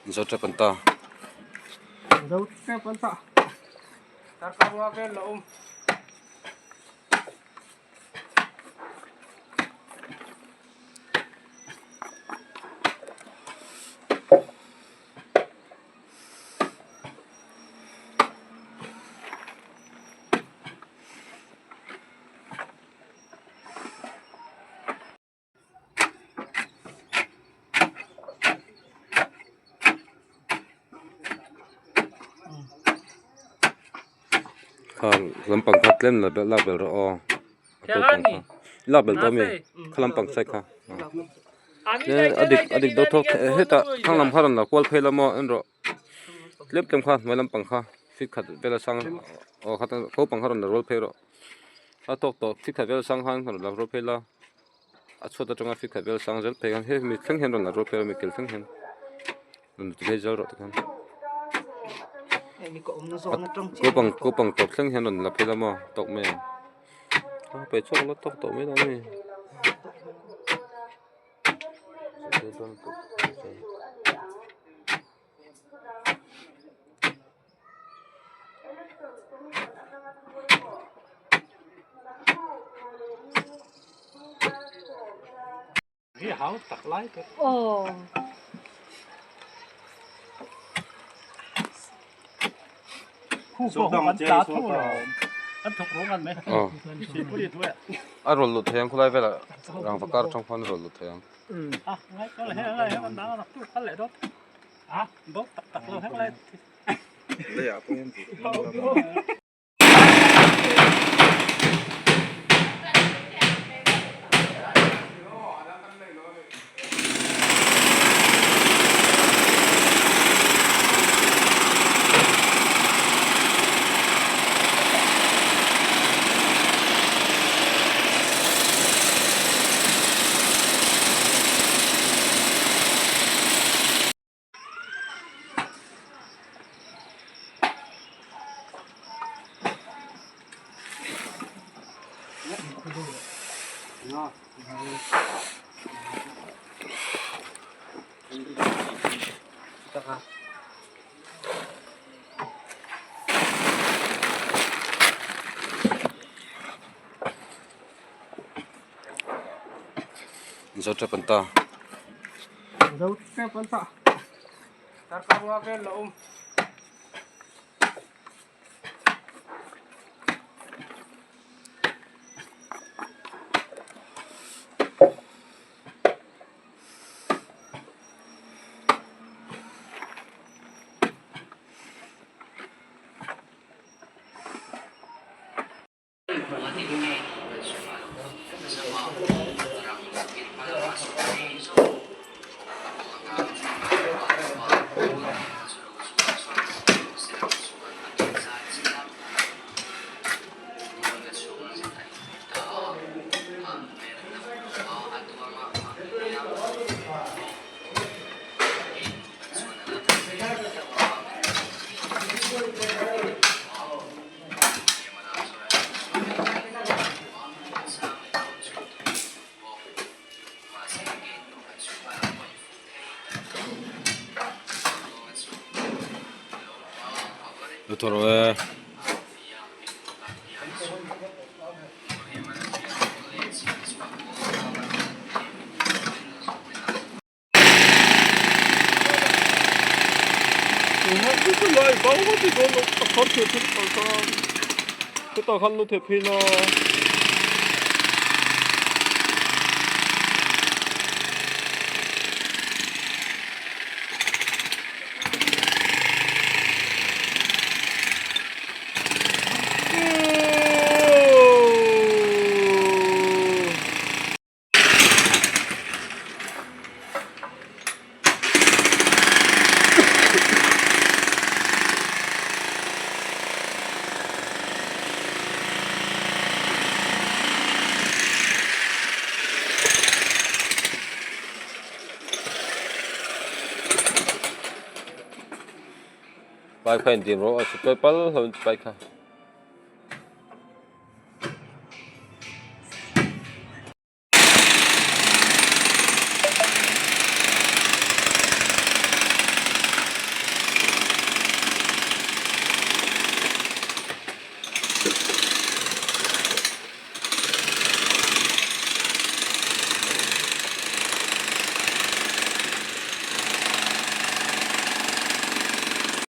Zo tep an ta. Zo tep an ta. Kha lampang kha tlem la lak belh rawh aw a ko pang kha lak belh tawh ami kha lampang side kha a dik a dik deuh thawk hetah thlang lam kha rawn la kual phei la maw en rawh tlem tlem kha hnuai lampang kha feet khat vel a sang aw kha ko pang kha rawn la rual phei rawh a tawk tawh feet khat vel a sang khan rawn la rual phei la. A chhuat atanga feet khat vel sang zel phei khan hemi thleng hian rawn la rual phei a mi kel thleng hian rawn ti phei zel rawh tikhan ko pang ko pang tawp thleng hian rawn la phei la maw tawk mai ang a pe chhuak la tawk tawh mai dawn a ni. A rawl lut thei ang khawlai velah rangva kar atang khuan a rawl lut thei ang. Zo tep an ta. Zo tep an ta. Lu thaw rawh e. Hetah khan lu theh phei la. Pai kha indim rawh a sipai pal hlauh in pai kha.